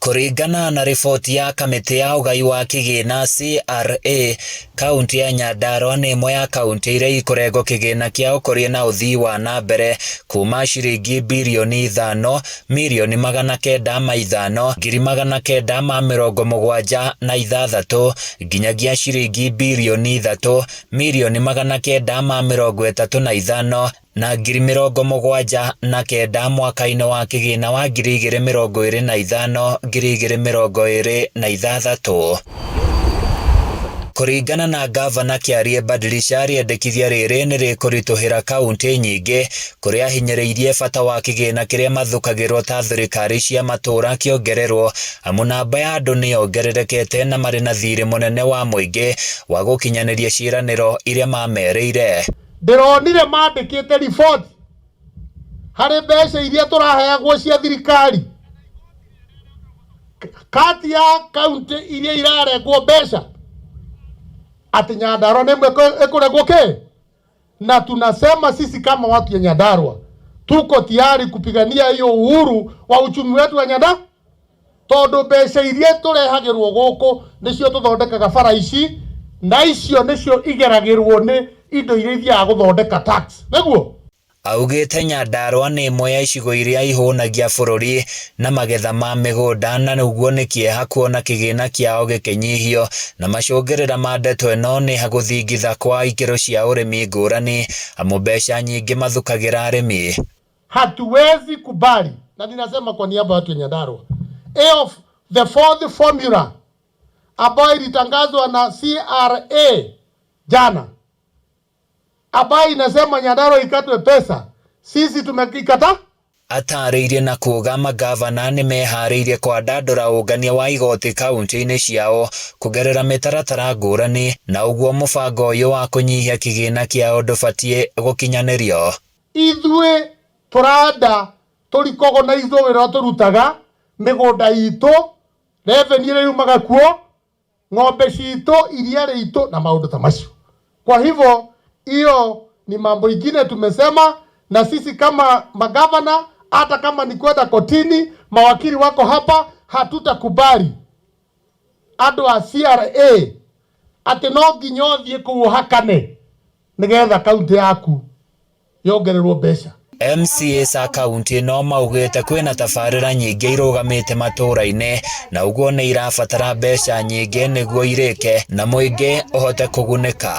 Kũringana na riboti ya kamĩtĩ ya ũgai wa kĩgĩna CRA, Kauntĩ ya Nyandarua nĩ ĩmwe ya kauntĩ iria ikũrengwo kĩgĩna kĩa ũkũria na ũthii wa na mbere kuma ciringi birioni ithano, mirioni 905, 976,000 nginyagia ciringi birioni 3, mirioni 935 na 79,000 mwaka-inĩ wa kĩgĩna wa 2025 2026. Kũringana na ngavana Kĩarie Badilisha rĩendekithia rĩrĩ nĩ rĩkũritũhĩra kauntĩ nyingĩ kũrĩa ahinyĩrĩirie bata wa kĩgĩna kĩrĩa mathukagĩrwo ta thirikari cia matũũra kĩongererwo amu namba ya andũ nĩ yongererekete na marĩ na thiirĩ mũnene wa mũingĩ wa gũkinyanĩria ciĩranĩro iria mamerĩire. Ndĩronire mandĩkĩte riboti harĩ mbeca iria tũraheagwo cia thirikari kati ya kaunti iria irarengwo mbeca atĩ Nyandarua nĩ ĩmwe ĩkũrengwo kĩ na tunasema sisi kama watu ya Nyandarua tuko tayari kupigania hiyo uhuru wa uchumi wetu wa Nyandarua tondu mbeca iria turehagirwo guku nicio tuthondekaga bara ici na icio nicio igeragirwo ni indo iria ithiaga guthondeka tax niguo. Augĩte Nyandarua nĩ ĩmwe ya icigo iria ihũnagia bũrũri na magetha ma mĩgũnda na ũguo nĩ kĩeha kuona kĩgĩna kĩao gĩkĩnyihio na macũngĩrĩra ma ndeto ĩno nĩ gũthingitha kwa ikĩro cia ũrĩmi ngũrani amu mbeca nyingĩ mathukagĩra arĩmi. Hatuwezi kubali, na ninasema kwa niaba ya watu wa Nyandarua, hiyo the fourth formula ambayo ilitangazwa na CRA jana, ambayo inasema Nyandarua ikatwe pesa, sisi tumekikata. Atarĩirie na kuuga mangavana nĩmeharĩirie kwandandũra ũngania wa igoti kauntĩ-inĩ ciao kũgerera mĩtaratara ngũrani na ũguo mũbango ũyũ wa kũnyihia kĩgĩna kĩao ndũbatiĩ gũkinyanĩrio. Ithuĩ tũranda tũrikogonaizwo wĩra ũrĩa tũrutaga mĩgũnda itũ, revenue ĩrĩa yumaga kuo, ng'ombe citũ, iria rĩitũ na maũndũ ta macio. Kwa hivyo hiyo ni mambo ingine tumesema, na sisi kama magavana, hata kama ni kwenda kotini, mawakili wako hapa, hatutakubali andũ a CRA atĩ no nginya ũthiĩ kũu ũhakane nĩgetha kaunti yaku yongererwo mbeca. MCAs a kauntĩ ĩno maugĩte kwĩna tabarĩra nyingĩ irũgamĩte matũra-inĩ na ũguo nĩ irabatara mbeca nyingĩ nĩguo irĩke na mũingĩ ũhote kũgunĩka.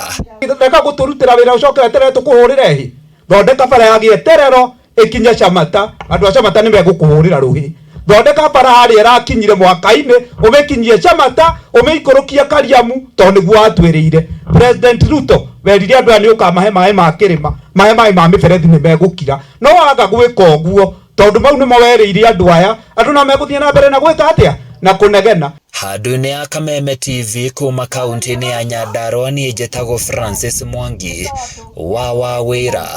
Reka gũtũrutĩra wĩra ũcoke weterere tũkũhũrĩre hĩ. Thondeka bara ya gĩeterero ĩkinye Camata, andũ a Camata nĩ megũkũhũrĩra rũhĩ. Thondeka bara harĩa ĩrakinyire mwaka-inĩ, ũmĩkinyie Camata, ũmĩikũrũkie Kariamu, tondũ nĩguo watwĩrĩire. President Ruto werire andũ aya nĩ ũkamahe maĩ ma kĩrĩma, mahe maĩ ma mĩberethi nĩ megũkira. No waga gwĩka ũguo, tondũ mau nĩmo werĩire andũ aya, andũ no megũthiĩ na mbere na gwĩka atĩa? Na kũnegena. Handũ-inĩ ya Kameme TV kuma kaunti-inĩ ya Nyandarua niĩ njĩtagwo Francis Mwangi wa Wawĩra.